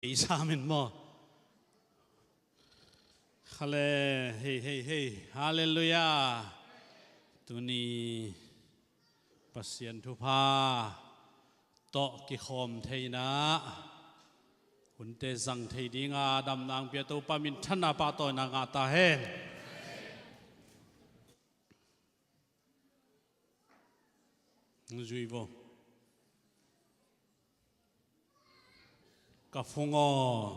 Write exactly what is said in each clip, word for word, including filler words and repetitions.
Ei samin maw? Khale, hei, hei, hei. Halleluiah. Tuni Pasian thupha tawh kikhawm theina hunte zang thei dinga damna hong pia Topa minthanna pahtawina ngah ta hen. Hong zui vo. Ka phung aw,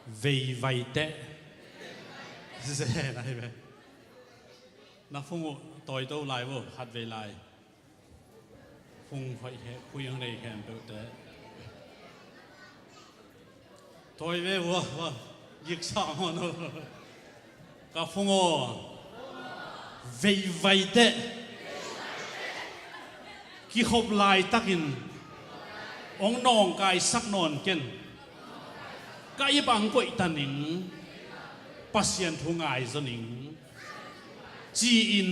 veivai teh. Zen ahi ve. Na phung uh tawito lai vo, khatvei lai. Phung hoih he, khui hong nei khempeuh teh. Tawi ve ua, ua, giksa maw no. Ka phung aw, veivai teh. Kikhop laitakin hong nawngkaisak nawn ken. Ka ip ah hong koihta ning, Pasian thu ngai zaw ning, ci-in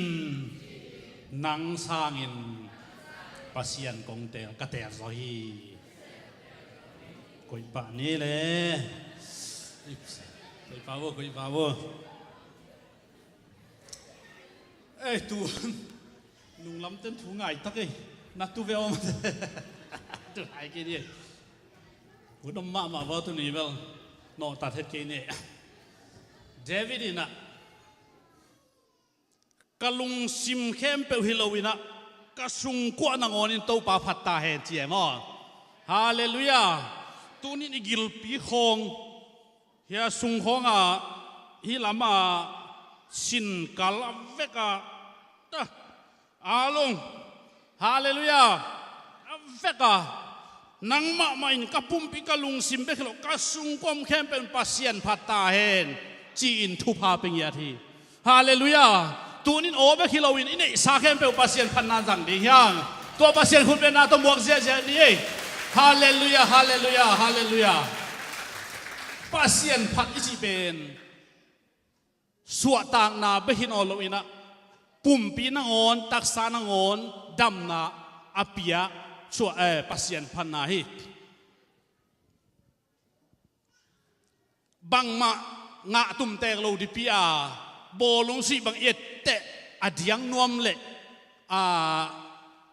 nang sangin Pasian kong teel, ka teel zaw hi. Koih pah ni le. Koih pah vo, koih pah vo. Ei, tu nunglam ten thu ngai tak ei. Na tu ve om. Tu hai kei ni. Hun om mahmah vo tu ni bel. Nawh tat het kei ni. David in ah, ka lungsim khempeuh hi lo in ah, ka sungkuah nangawn in Topa phat ta hen ci e maw. Halleluiah. Tunin i gilpi khawng, hia sung khawngah, hih lamah sin kal a vekah, ta, a lung. Halleluiah. A vekah, nang mahmah in ka pumpi, ka lungsim bek hi lo, ka sungkuah khempeuh in Pasian phat ta hen, ci-in thupha pia ngiat hi. Halleluiah. Tunin aw bek hi loin i neihsa khempeuh Pasian phatna zang ding hiang. Tua Pasian khutbetna tawh muak ziahziah ni ei. Halleluiah, halleluiah, halleluiah. Pasian phat i cih pen suahtakna bek hi nawn lo in ah, pumpi nangawn, taksa nangawn damna a pia suah, eh, Pasian phatna hi. Bangmah ngah tumtek lo dingpi a, bawlung sih bang i et teh a diang nuam leh, a,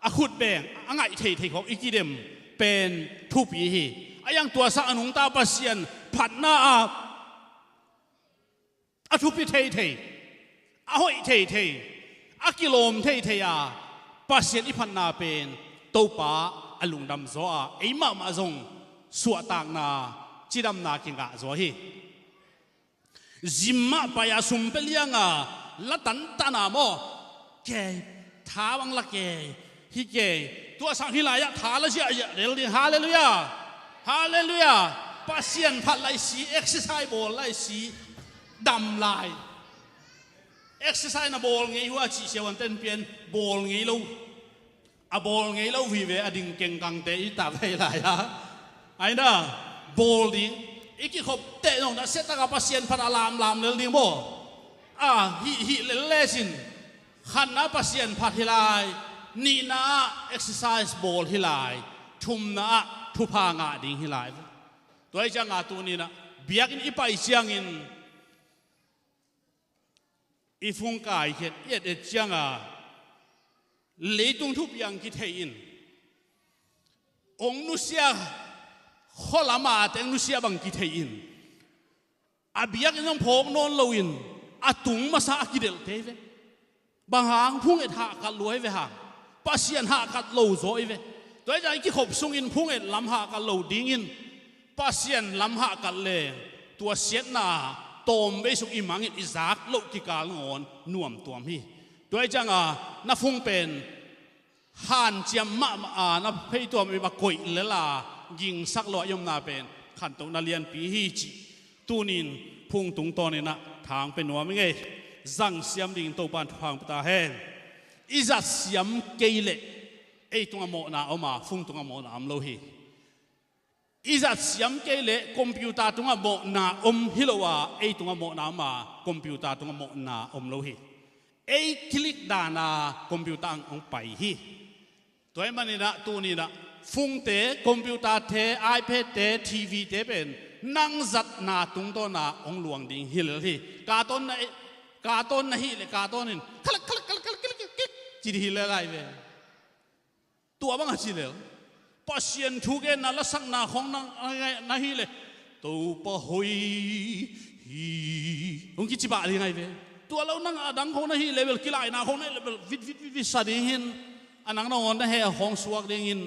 a khut beng a ngaih theithei khawng i kidem pen thupi hi. A iang tuasa a nungta Pasian phatna a, a thupi theithei, a hoih theithei, a kilawm theithei a, Pasian i phatna pen Topa a lungdam zaw a, ei mahmah zong suahtakna, cidamna kingah zaw hi. Zim mah pai a, sum pia liang a, la tantan a maw, kei, tha bang la kei, hi kei, tua sang hi lai-ah tha la ziahziah lel ding. Halleluiah. Halleluiah. Pasian phat lai si, exercise bawl lai si, dam lai. Exercise na bawl ngei hua cih siavuanten pian bawl ngei lo. A bawl ngei lo vive a ding kengkangte i ta vei lai-a. Aina, bawl ding. I kikhop teh nong na siataka Pasian phat a lamlam lel ding baw. A, hih, hih lel le sin. Khatna Pasian phat hi lai. Nihna ah exercise bawl hi lai. Thumna ah thupha ngah ding hi lai. Tua hi cianga tuninah biakinn i pai ciangin i phung kaikhiat i et et cianga leitung thupiang kithei in, ong nusia khualama teng nusia bang kithei in, a biakinn zong phawk nawn loin a tung masa a kidelhte ve. Bang hang phung et hahkat lua hi ve hang. Pasian hahkat lo zaw hi ve. Tua hi ciang i kikhop sungin phung et lam hahkat lo dingin Pasian lam hahkat leng tua siatna tawmvei sung i mangin i zak loh kikal nangawn nuamtuam hi. Tua hi cianga na phung pen hanciam mahmah a, na pheituam i ma koih lela gingsak lo a i omna pen khantohna lianpi hi cih tunin phung tungtawninah thang pe nuam i ngei. Zangsiam dingin Topan thupha hong pia ta hen. I zatsiam kei leh ei tungah mawhna om a, phung tungah mawhna om lo hi. I zatsiam kei leh computer tungah mawhna om hi lo a, ei tungah mawhna om a, computer tungah mawhna om lo hi. Ei click dana computer ang hong pai hi. Tua hi maninah tuninah Phone-te, computer-te, iPad-te, T V-te pen nang zatna tungtawna hong luang ding hi lel hi. Kahtawn na, kahtawn na hih leh kahtawn in khalak khalak khalak khalak khalak khalak ci ding hi lel lai ve. Tua bang a ci lel, Pasian thu genna lasakna khawng na, na hih leh Topa hoih hi hong kici pah ding ahi ve. Tua lo nang a dang khawng na hih leh bel kilaina khawng na hih leh bel vit vit vit vit sa ding hi in, a nang nangawn na heh khawng suak ding hi in,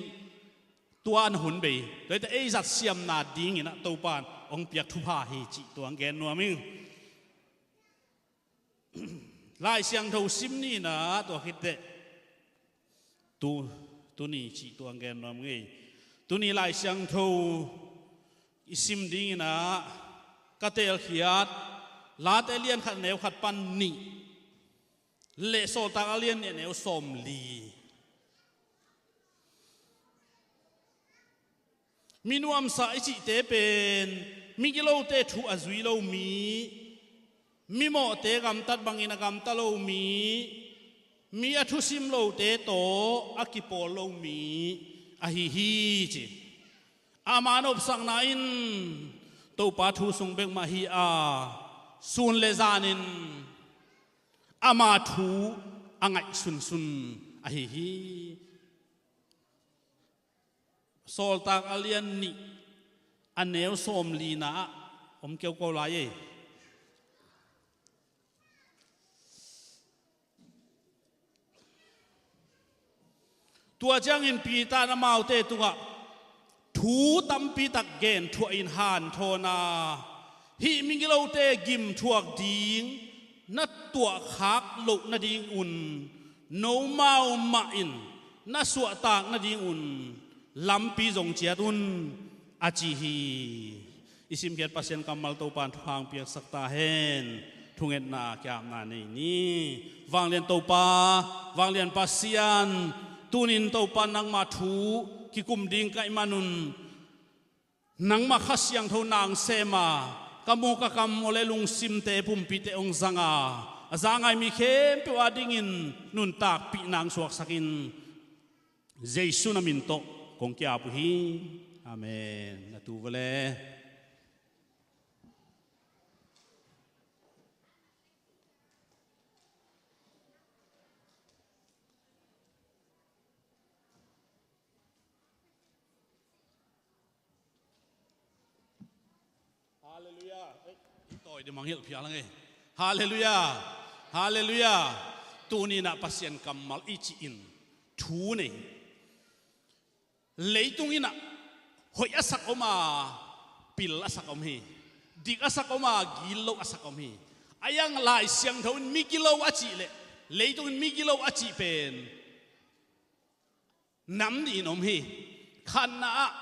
tua na hun bei. Tua hi teh ei zat siamna dingin ah Topa in hong piak thupha hi cih tua hong gen nuam ing. Lai Siangtho sim ni in ah tua khit teh tu, tuni cih tua hong gen nuam ing ei. Tuni Lai Siangtho i sim dingin ah ka teelkhiat Late lian khat neu khat pan nih le Sawltak a lian nih a neu sawmli. Mi nuamsa i cihte pen migilote thu a zui lo mi, mimawhte gamtat bangin a gamta lo mi, mi a thusim lote tawh a kipawl lo mi ahi hi ci. Ama nopsakna in Topa thu sung bek mah hi a, sun le zanin ama thu a ngaih sunsun ahi hi. Sawltak a lian nih a neu sawmlina ah om keuko lai ei. Tua ciangin Peter in amaute tungah thu tampi tak gen thuahin hanthawn a, hih migilote gimthuak ding na tuahkhak loh nadingun nomau mah in na suahtak nadingun lampi zong ciat un, a ci hi. I simkhiat Pasian kammal Topa in thupha hong piaksak ta hen. Thungetna kiapna nei ni. Vanglian Topa, vanglian Pasian, tunin Topa nangmah thu kikum ding ka hih manun nangmah Kha Siangtho nang sem a, ka mu ka kam aw le lungsimte pumpite hong zang a, a za ngai mi khempeuh adingin nuntakpih nang suaksak in. Jesu na min tawh kong ki-ap uh hi. Amen. Na tu vele. Halleluiah. Ei, i tawi ding mangngilh phial ang ei. Halleluiah. Halleluiah. Tuni in ah Pasian kammal i cih in thu nei. Leitung in ah hoih a sak om a, pil a sak om hi. Dik a sak om a, gilo a sak om hi. A iang Lai Siangtho in migilo a cih leh leitung in migilo a cih pen nam nih in om hi. Khatna ah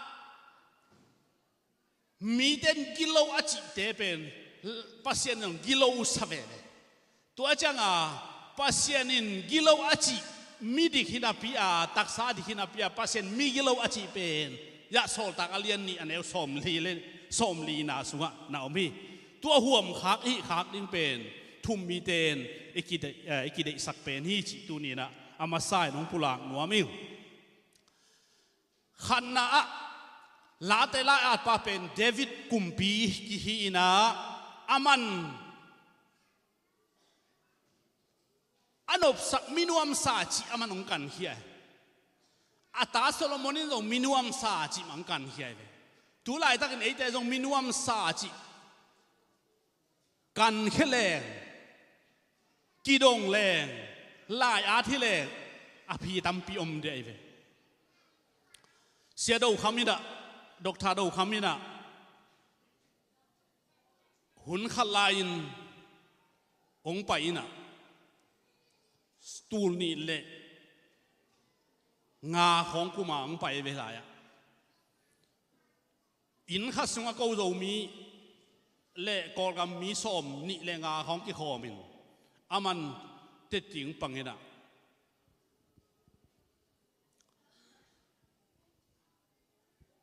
mite in gilo a cihte pen Pasian in gilo sa veve. Tua cianga Pasian in gilo a cih mi dik hi napi a, taksa dik hi napi a, Pasian mi gilo a cih pen yah Sawltak a lian nih a neu sawmli le sawmlina sungah na om hi. Tua huamkhak i hihkhak ding pen thum mite in i kide-, eh, i kideihsak pen hi cih tuni in ah a masa in hong pulak nuam ing. Khatna ah Late lai-atpa pen David kumpi kihi in ah, aman a nopsak minuamsa cih aman hong kankhia hi. A ta Solomon in zong minuamsa cih mah hong kankhia hi ve. Tu laitakin eite zong minuamsa cih kankhia leng, kidong leng, lai-at hi leng a phi tampi om dih ahi ve. Sia Do Kham in ah, Doctor Do Kham in ah hun khat lai-in hong pai in ah, tul nih le nga khawng kum a hong pai ve lai-ah, inn khat sungah ko Zomi le Kawlgam mi sawm nih le nga khawng kikhawm in aman tetti hong pang in ah,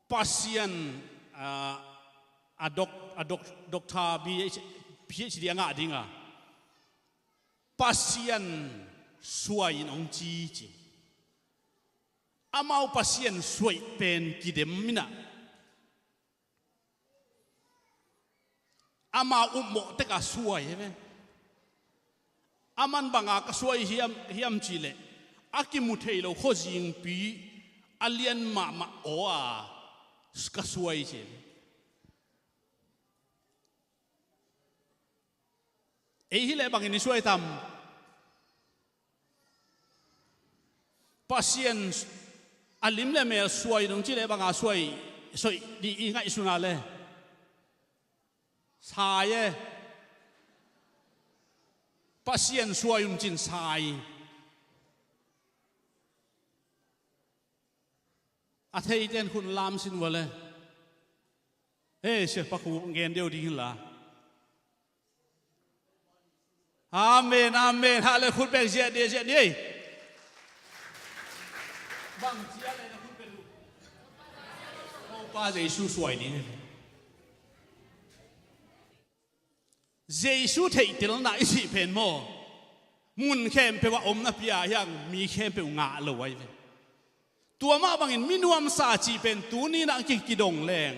Pasian, ah, a dok, a dok, Doctor B H, P H D a ngah ding a, Pasian suai in hong ci ci. Amau Pasian suaih pen kidem inah, amau upmawh tek a suai hi ve. Aman banga ka suai hiam, hiam cihleh, a kimu thei lo khuazingpi a lian mahmah aw a ka suai ci hi ve. Ei hileh bangin i suai tam? Pasian a lim le mel suai dong cileh banga suai, suai dih i ngaihsuna le sai e. Pasian suai un cin sai. A theiten khun lam sin vua le. Hei, siapa khu ngen deuh ding la. Amen, amen. Hale khut bek ziah dia ziah dia. Bang cia le na khut bek lu. Ko pa Jesu suai ding. Jesu theihtelna i cih pen maw, mun khempeuh ah om napi-a hiang mi khempeuh ngah lo ahi ve. Tua mah bangin minuamsa cih pen tuni-in ah ki, kidong leng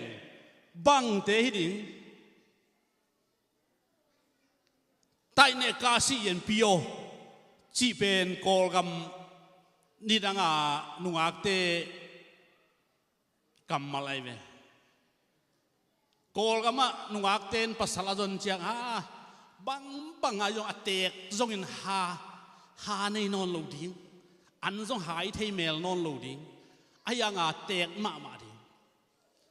bangte hi ding. Taih neh ka sih yen pi aw cih pen Kawlgam nidanga nungakte kammal ahi ve. Kawlgamah nungakte in pasal a zon ciang a, bangbang a zong a teek zongin ha, ha nei nawn lo ding. An zong ha i thei mel nawn lo ding. A hianga teek mahmah ding.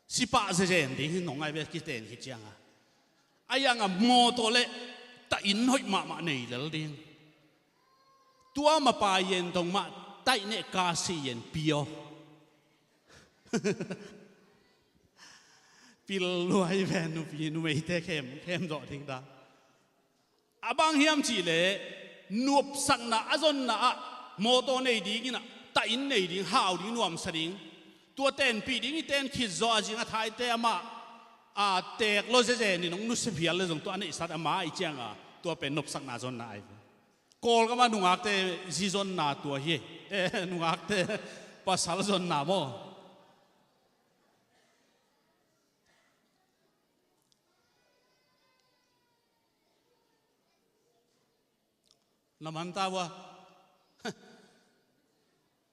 Sipah zezen ding hi nong ahi ve kiten khit cianga. A hianga mawtaw le tahin hoih mahmah nei lel ding. Tua mapa yen tong mah taih neh ka sih yen pi aw. Pil luai ve nupi numeite khem, khem zawh ding ta. A bang hiam cihleh nopsakna a zonna ah mawtaw nei ding inah tahin nei ding, hau ding, nuamsa ding. Tua tenpih ding i ten khit zawh a zing a thaite amah a teek lo zezen in hong nusia phial le zong tua a neihsat ama i cianga tua pen nopsakna zonna ahi ve. Kawlgama nungakte zizonna tua hi. Eh, nungakte pasal zonna maw? Na man ta vua.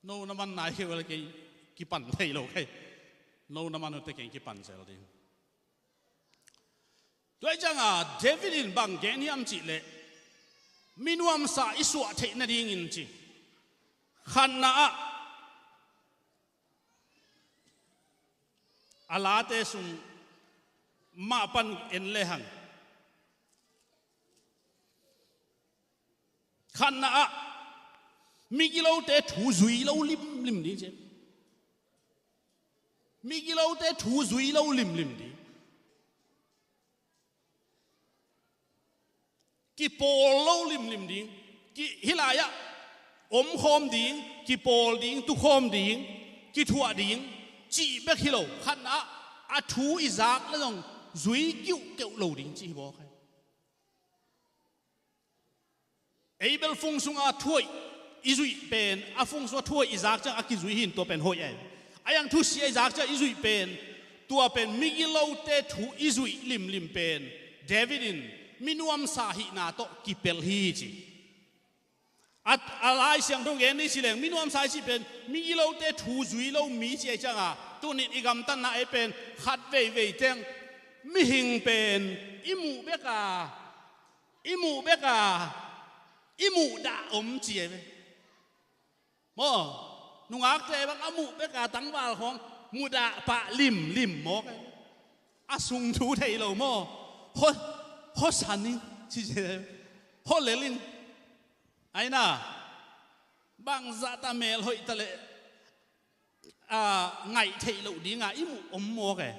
No na man nai kei vel kei kipan thei lo kei. No na man uh te kei kipan zel ding. Tua hi cianga David in bang gen hiam cihleh, minuamsa i suah theih nadingin ci. Khatna ah a late sung mah pan en lehang. Khatna ah migilote thu zui lo limlim ding ci. Migilote thu zui lo limlim ding. Kipawl lo limlim ding. Ki, hih lai-ah omkhawm ding, kipawl ding, tukhawm ding, kithuah ding cih bek hi lo. Khatna ah a thu i zak le zong zui kiuhkeuh lo ding cih hi bawk hi. Ei bel fung sunga thuhoih i zuih pen, a fung sunga thuhoih i zak ciang a kizuih hi in tua pen hoih ahi. A hiang thusia i zak ciang i zuih pen, tua pen migilote thu i zuih limlim pen David in minuamsa hihna tawh kipelh hi ci. A, a Lai Siangtho gen ni ci leng minuamsa i cih pen migilote thu zui lo mi ci ahi cianga, tunin i gamtatna ei pen khat veivei teng mihing pen i muh beka, i muh beka, i muh dah om ci ahi ve. Maw, nungakte bang a muh beka tangval khawng muh dah pah limlim mawk ahi ve. A sung thu thei lo maw. Haw, haw san in ci ci ahi ve. Haw lel in. Aina, bangzah ta mel hoih ta leh a, ngaih theih loh dinga i muh om mawk e.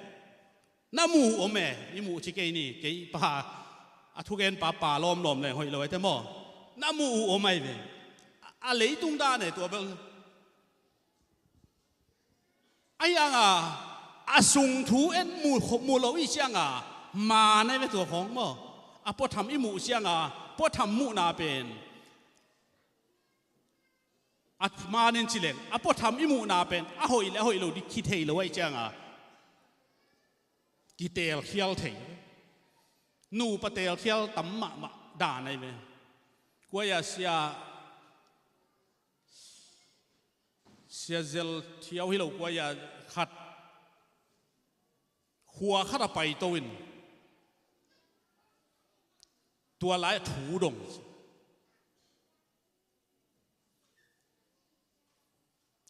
Na muh uh om e, i muh ci kei ni, kei pa, a thugenpa pa lawmlawm leng hoih lo e te maw. Na muh uh om ahi ve. A, a leitung dan e tua bel. A hianga, a sung thu en mu, mu lo i cianga, man ahi ve tua khawng maw. A puatham i muh cianga, puatham muhna pen A manin ci leng a puatham i muhna pen a hoih le a hoih lo ding kithei lo ahih cianga kiteelkhial thei. Nupa teelkhial tam mahmah dan ahi ve. Kuaia sia, sia zel thiau hi lo kuaia khat khua khat a paito in tua lai a thu dong.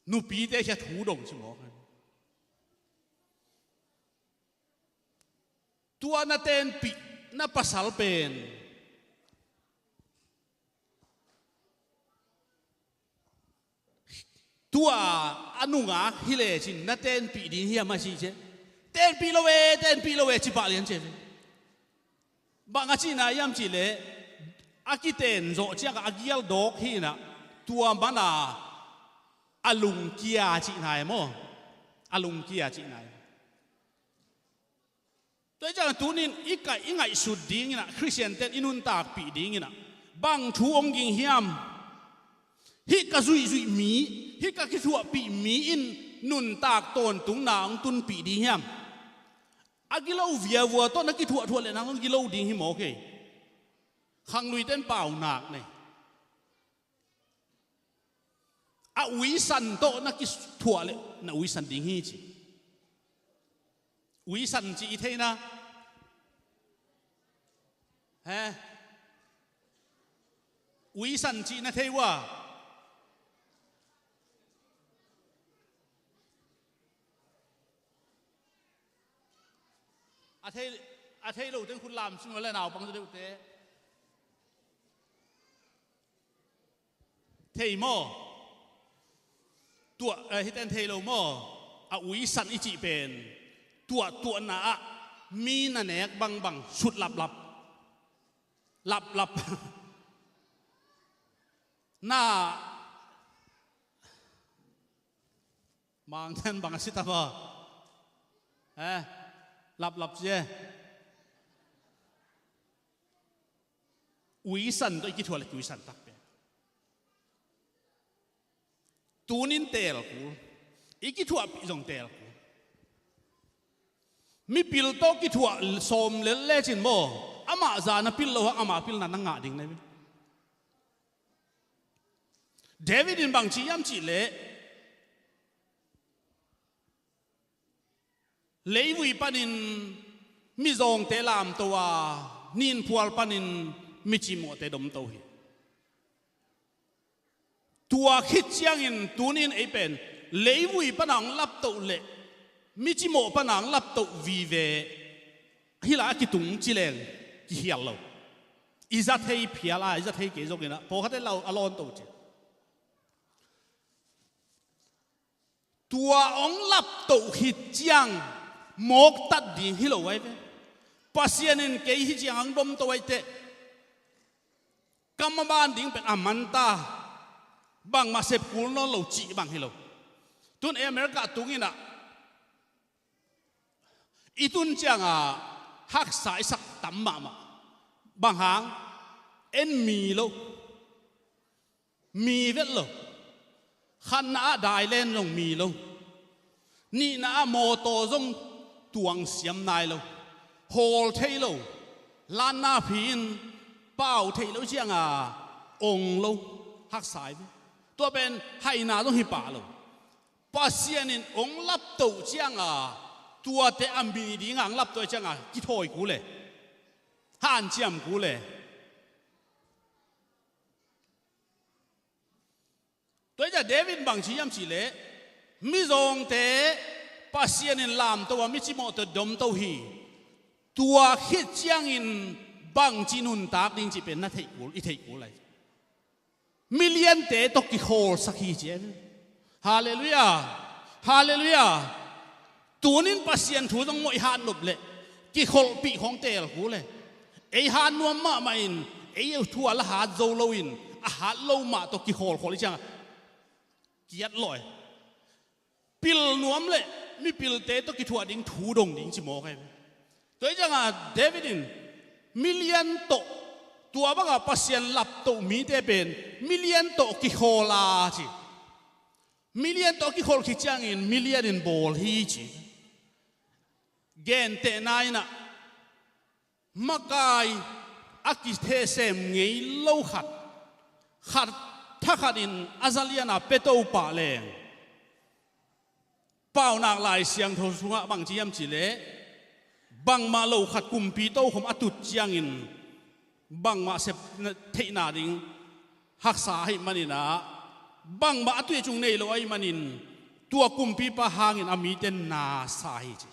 Nupite khia thu dong ci mawk. Tua na tenpih na pasal pen tua a nungak hi lecin na tenpih ding hiam a ci cia. Tenpih lo e, tenpih lo e ci pah lian cia. Bang a cihna hiam cihleh a kiten zawh ciangah a gial dawk hinah tua mana a lungkia cihna e maw? A lungkia cihna e. Tua hi ciangah tunin i kaih i ngaihsut dinginah Khristian ten i nuntakpih dinginah bang thu hong ging hiam? Hih ka zuihzuih mi, hih ka kithuahpih mi in nuntak tawntungna hong tunpih ding hiam? A gilo viavua tawh na kithuahthuah le nang hong gilo ding hi mawk ei. Khangluite in paunak nei. A uisan tawh na kithuah le na uisan ding hi ci. Uisan ci i theina he? Uisan ci na thei ua? A thei, a thei lo teng khut lam sung le naupang deuhte. Thei maw? Tuah, eh, hiten thei lo maw? A uisan i cih pen tuahtuahna ah mi na nek bangbang sut laplap. Laplap. Na mangthan bang a si ta maw? Eh, laplap cie. Uisan tawh i kithuah le kiuisan takpi. Tunin teel kul. I kithuahpih zong teel kul. Mipil tawh kithuah sawm lel lecin maw? Amah zan a pil lo hang amah pilna na ngah ding na hi. David in bang ci hiam cihleh leivui panin mizawngte lamto a, ninphual panin micimawhte domto hi. Tua khit ciangin tunin ei pen leivui pana hong laptoh le micimawh pana hong laptoh vive hila a kitung ci leng kikhial lo. I za thei phial a, i za thei kei zongin a pawlkhatte lo a lawnto ci. Tua hong laptoh khit ciang mawktat ding hi lo ahi ve. Pasian in kei hi ciang hong domto ahi teh ka maban ding pen a manta. Bangmah sep kul nawn lo cih bang hi lo. Tun ei America tunginah i tun cianga haksa i sak tam mahmah. Bang hang? En mi lo. Mi vet lo. Khatna ah dailen zong mi lo. Nihna ah mawtaw zong tuang siam nai lo. Hawl thei lo. Lanna phi in pau thei lo cianga ong lo. Haksa i ve. Tua pen haina zong hi pah lo. Pasian in ong laptoh cianga tuate a mi dinga ong laptoh cianga kithawi kul e. Hanciam kul e. Tua hi ciah David bangci hiam cihleh mizawngte Pasian in lamto a micimawhte domto hi. Tua khit ciangin bangci nuntak ding cih pen na theih kul, i theih kul lai. Miliante tawh kikholsak hi ci. Halleluiah. Halleluiah. Tunin Pasian thu zong mawh i hat nop leh kikholhpih khong teel kul e. Ei hat nuam mahmah in ei thu a la hat zo loin a hat lo mah tawh kikholkhol i ciangah kiat lawh e. Pil nuam le mipilte tawh kithuah ding thu dong ding ci mawk ahi ve. Tua hi ciangah David in milian tawh tua bangah Pasian laptoh mite pen milian tawh kikhawl a ci. Milian tawh a kikholh khit ciangin milian in bawl hi ci. Gentehna in ah makai a kithehsem ngei lo khat, khat thakhat in a zalian a pia to pah leng, Paunak Lai Siangtho sungah bangci hiam cih leh, bangmah lo khat kumpi tokhom a tut ciangin bangmah sep theihna ding haksa ahih manin ah, bangmah a tuicung nei lo ahih manin tua kumpipa hangin a mite na sa hi ci.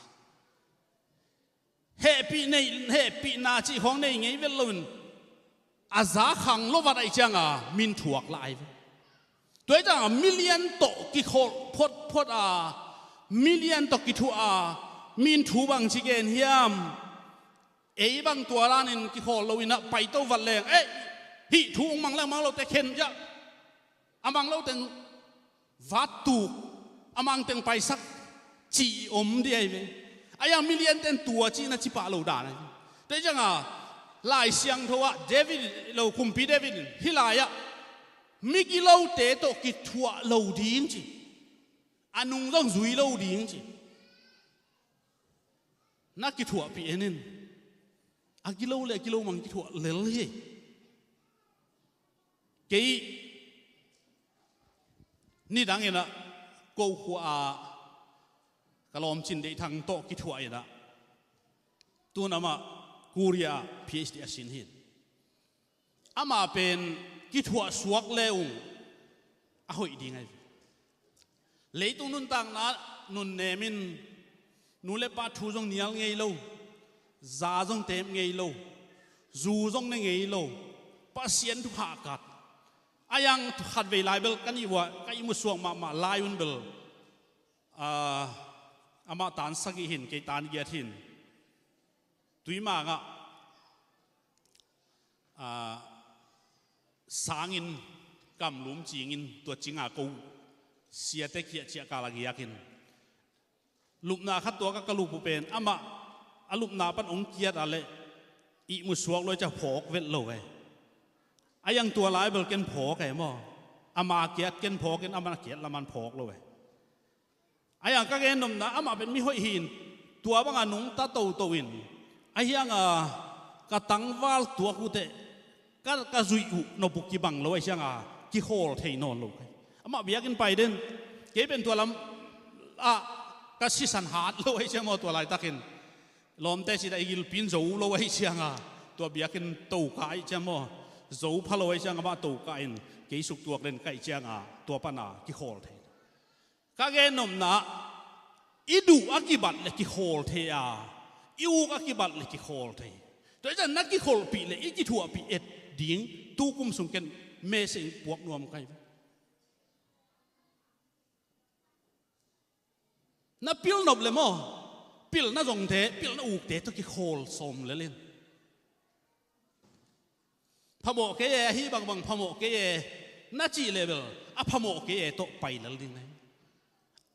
Hehpih nei, hehpihna cih khawng nei ngei vet loin a za khang lo vat ahih cianga min thuak lah ahi ve. Tua ahih cianga milian tawh kikholh photphot a, milian tawh kithuah a, min thu bangci gen hiam? Ei bang tua danin kikhawl loin ah paito vat leng, eh, hih thu hong mang leng mang lote khen ciah, a mang lo teng vat tuk, a mang teng paisak cih om ding ahi ve. A iang milian ten tua cihna ci pah lo dan ahi ve. Tua ahih cianga Lai Siangtho ah David lo, kumpi David in hih lai-ah migilote tawh kithuah lo ding ci, a nung zong zui lo ding ci. Na kithuahpih en in. A gilo le a gilo mang kithuah lel hi. Kei nidang in ah ko khua-ah ka lawmcin Deih Thang tawh kithuah in ah, tun amah Korea ah PhD a sin hi. Amah pen kithuah suak le ung a hoih ding ahi ve. Leitung nuntakna nunnem in, nu le pa thu zong nial ngei lo, za zong tep ngei lo, zu zong ne ngei lo, Pasian thu hahkat. A iang khatvei lai bel ka nih uh ah ka ihmu suak mahmah lai un bel, ah, amah tan sagih hi in, kei tan giat hi in. Tuimang ah, ah, sangin kamlum cingin tua cinga ko siate kiah ciah kal a giakin, lupna khat tuak a ka lup uh pen amah a lupna pan hong kiat a leh ihmu suak lo, i ca phawk vet lo e. A iang tua lai bel ken phawk e maw. Ama kiat ken phawk in, amah a kiat lam an phawk lo e. A iang ka gen nopna, amah pen mi hoih hi in, tua banga nungta toto in, a hianga ka tangval tuak uh teh ka, ka zuih uh nop uh kibang lo ahih cianga kikhawl thei nawn lo kei. Amah biakinn pai den, kei pen tua lam ah ka sisan hat lo ahih ciang maw, tua laitakin lawmte cih dah i gilpi in zo lo ahih cianga, tua biakinn tokah ahih ciang maw, zo pha lo ahih cianga amah tokah in kei suk tuak den ka hih cianga tua pana kikhawl thei. Ka gen nopna, i duh a kibat le kikhawl thei a, i uk a kibat le kikhawl thei. Tua ahih ciang na kikholhpih le i kithuahpih et ding tu kum sung ken message puak nuam ka hi. Na pil nop le maw, pilna zongte, pilna ukte tawh kikhawl sawm lel in. Phamawh kei e, ahi bangbang phamawh kei e, na cih le bel a phamawh kei e tawh pai lel ding hi.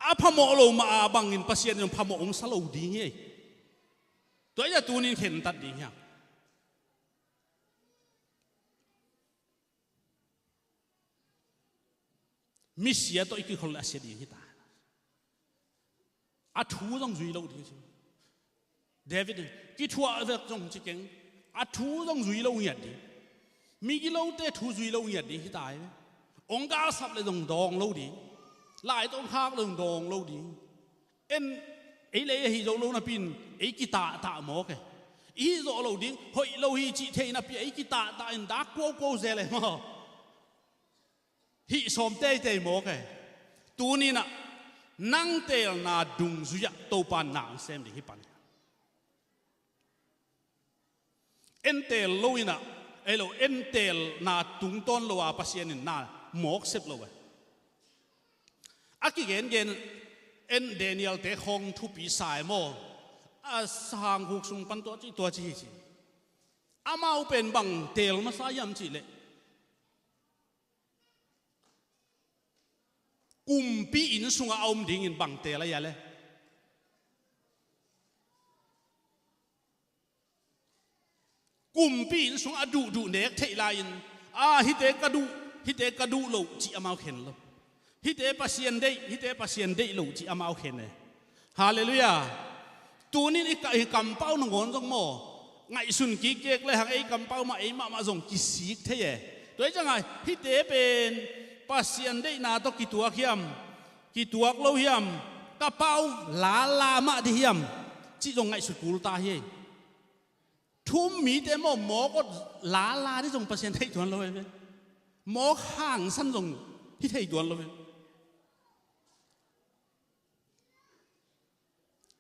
A phamawh lo mah a bangin Pasian in phamawh hong sa lo ding hi. Tua ahih ciang tunin khentat ding hi hang. Misia tawh i kikholh le a sia ding hi ta. A thu zong zui lo ding hi. David in, kithuah vek zong ci keng, a thu zong zui lo ngiat ding. Migilote thu zui lo ngiat ding hi ta hi. Hong galsap le zong dawng lo ding. Lai tawh hong khak le zong dawng lo ding. En, ei le ei ahi zo lo napi in ei kitahtah mawk e. I hih zawh lo ding, hoih lo hi cih thei napi a ei kitahtah in dak kuaukuau zel e maw. Hih sawm teitei mawk e. Tuninah nang teelna dungzui-ah Topa in na hong sem ding hi pan hi. En teel loinah, ei lo, en teelna tungtawn lo a Pasian in na mawk sep lo e. A kigengen en Daniel-te khawng thupi sa e maw. A sangkhuk sung pan tua ci, tua ci hi ci. Amau pen bang teel masa hiam cihleh, kumpi inn sungah a om dingin bang teel a hia le? Kumpi inn sungah a duhduh nek theih lai-in, a, hihte ka duh, hihte ka duh loh cih amau khen lo. Hihte Pasian deih, hihte Pasian deih lo cih amau khen e. Halleluiah. Tunin i ka-, i kampau nangawn zong maw, ngaihsun kikkek le hang ei kampau mah ei mahmah zong kisik thei e. Tua hi ciangah hihte pen Pasian deihna tawh kituak hiam, kituak lo hiam, ka pau lala mah ding hiam, cih zong ngaihsut kul ta hi. Thu-um mite maw, mawk awt lala ding zong Pasian thei tuan lo hi ve. Mawk hangsan zong hi thei tuan lo hi.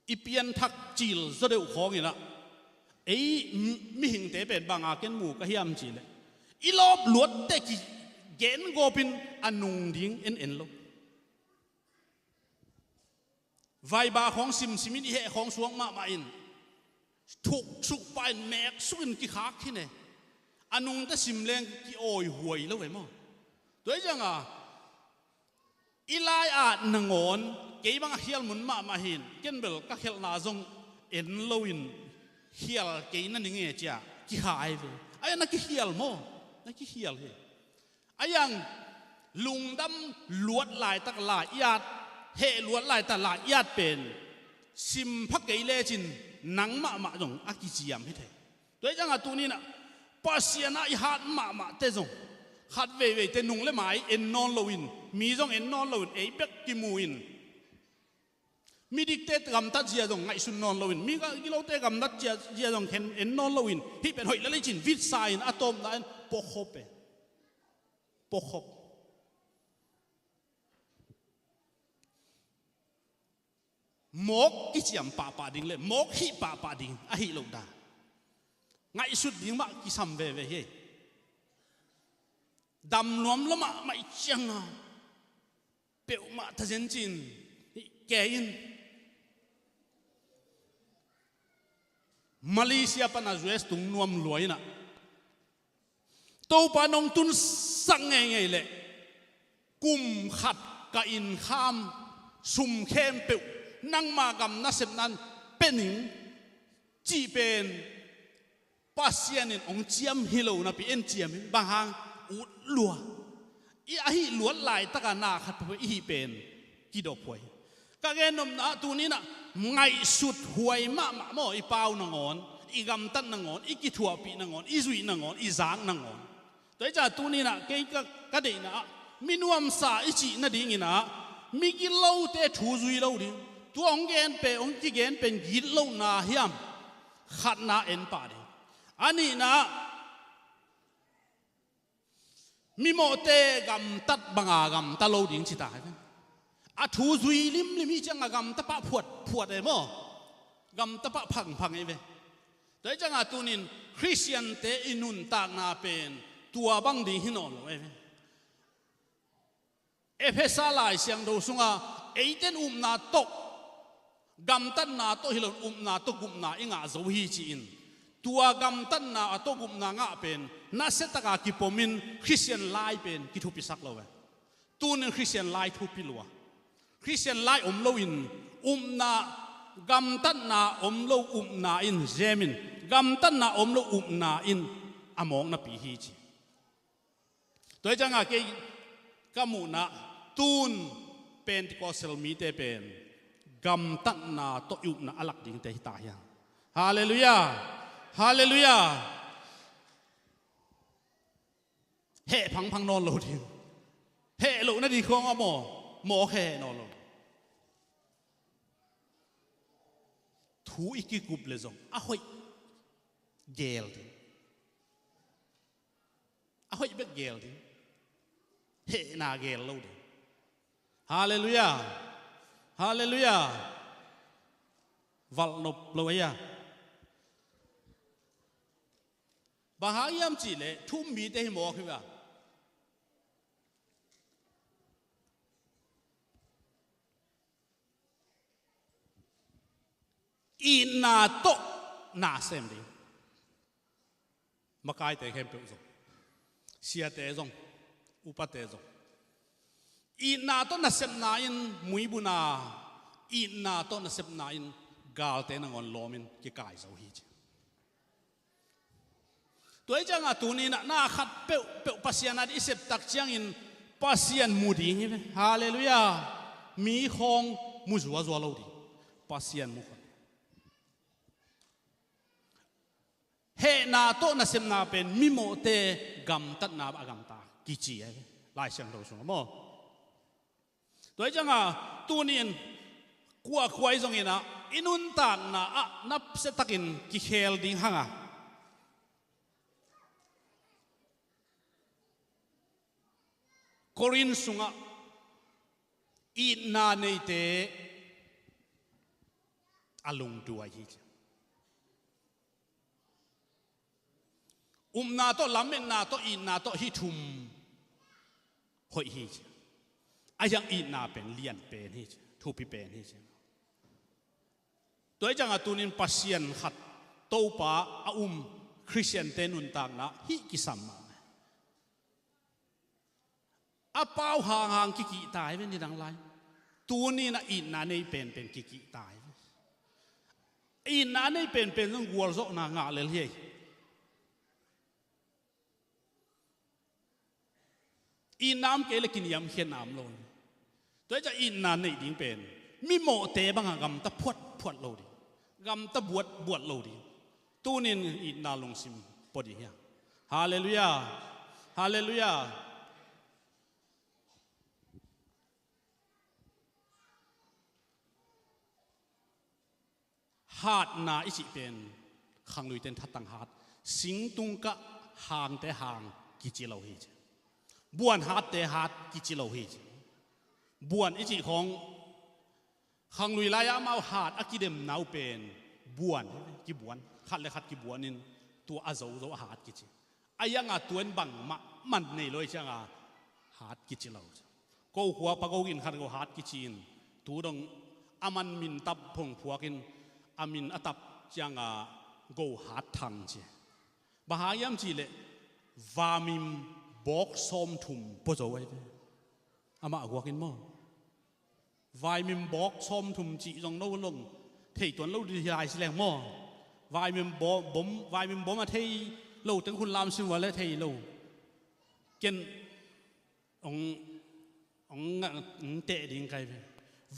I pianthak cil zaw deuh khawng inah ei mi-, mihingte pen banga ken mu ka hiam cihleh, i lawp luatte kigen gawpin a nung ding en en lo. Vaiba khawng simsimin i heh khawng suak mahmah in thuksuk pah in meksukin kikhak khin e. A nungte sim leng ki-awi huai lo ve maw? Tua hi cianga i lai-at nangawn kei bang a khial mun mahmah hin, ken bel ka khialhna zong en loin khial kei na ning e cia kikhai ve. Ai, na kikhial maw? Na kikhial hi. A iang lungdam luat laitak lai-at, heh luat laitak lai-at pen simpha kei lecin nang mahmah zong a kiciam hi thei. Tua hi ciangah tuninah Pasian ah i hat mahmahte zong khat veiveite nung le mai en nawn loin, mi zong en nawn loin, ei bek kimu in, midikte gamtat zia zong ngaihsun nawn loin, mi gilote gamtat zia, zia zong khen en nawn loin, hih pen hoih lel hi cin vitsa in a tawpna in puakhop e. Puakhop. Mawk kiciam pahpah ding le mawk hih pahpah ding ahi lo dan ngaihsut ding mah kisam veve hi. Dam nuam lo mahmah i cianga peuhmah thazen cin hih kei in Malaysia pana U S tung nuam lua inah Topa nong tunsak ngeingei leh kum khat ka innkham sum khempeuh nangma gam nasepna in pia ning cih pen Pasian in hong ciam hi lo napi en ciam in bang hang ut lua. I ahi luat laitaka na khat peuhpeuh i hih pen kidop huai. Ka gennopna ah tuninah ngaihsut huai mahmah maw, i pau nangawn, i gamtat nangawn, i kithuahpih nangawn, i zuih nangawn, i zak nangawn. Tua hi ciah tuninah kei ka, ka deihna ah mi nuamsa i cih nadinginah migilote thu zui lo ding. Tua hong gen pen, hong kigen pen gitlohna hiam? Khatna en pah ding. A nihna ah mimawhte gamtat banga gamta lo ding ci ta hi ve. A thu zui limlim hi cianga gamta pah phuat phuat e maw? Gamta pah phangphang e ve. Tua hi cianga tunin Khristiante i nuntakna pen tua bang ding hi nawn lo e ve. Efesa Lai Siangtho sunga eiten upna tawh, gamtatna tawh hi lo, upna tawh gupna i ngah zo hi ci-in, tua gamtatna a tawh gupna ngah pen nasiataka kipomin Khristian lai pen kithupisak lo ve. Tunin Khristian lai thupi lua. Khristian lai om loin upna, gamtatna om lo upna in zemin, gamtatna om lo upna in a mawknapi hi ci. Tua hi cianga kei ka muhna tun Pentecostal mite pen gamtatna tawh i upna a lak dingte hi ta hiang. Halleluiah. Halleluiah. Heh phangphang nawn lo ding. Heh loh nading khawng a maw, mawk heh nawn lo. Thu i kikup le zong a hoih geel ding. A hoih bek geel ding. Hehna geel lo ding. Halleluiah. Halleluiah. Valhnop lo ei a. Bang hang hiam cihleh thu-um mite hi mawk hi a. Itna tawh na sem ding. Makaite khempeuh zong, siate zong, upate zong, itna tawh nasepna in muibuna, itna tawh nasepna in galte nangawn lawmin kikai zo hi ci. Tua hi ciangah tuninah na khat peuhpeuh Pasian a dih i septak ciangin Pasian mu ding hi ve. Halleluiah. Mi khawng mu zuazua lo ding. Pasian mu khawng. Hehna tawh nasepna pen mimawhte gamtatna a gamta kici ahi ve. Lai Siangtho sungah maw. Tua hi cianga tunin kuakua i zongin ah i nuntakna ah napsiatakin kikhel ding hanga Korin sungah itna neite a lungduai hi ci. Upna tawh, lametna tawh, itna tawh, hih thum hoih hi ci. A hiang itna pen lian pen hi ci, thupi pen hi ci. Tua hi cianga tunin Pasian khat Topa a um Khristiante nuntakna hih kisam mah. A pau hanghang kikihta hi ve nidang lai. Tunin a itna nei penpen kikihta hi ve. Itna nei penpen zong gualzawhna ngah lel hi. Itna om kei le kiniamkhiatna om lo hi. Tua hi ciah itna neih ding pen mimawhte banga gamta phuatphuat lo ding, gamta buatbuat lo ding. Tunin itna lungsim pua ding hi a. Halleluiah. Halleluiah. Hatna i cih pen khangluite in thatang hat, singtung kah hangte hang kici lo hi ci. Buan hatte hat kici lo hi ci. Buan i cih khawng khanglui lai-ah amau hat a kidemna uh pen buan, kibuan, khat le khat kibuanin tua a zozo a hat kici. A hianga tua in bangmah man nei lo hi cianga hat kici lo. Ko khua pa go gin khat go hat kici in tu dong a man min tap phongphuakin a min a tap cianga go hat thang ci. Bang hang hiam cihleh vamim bawk sawmthum pua zo ahi ve. Amah guakin maw? Vaimim bawk sawmthum cih zong no long thei tuan lo dih hi lai si leng maw? Vaimim bawm, vaimim bawm a thei lo teng hun lam sim ua le thei lo. Ken ong, ong, ong teh ding kai ve.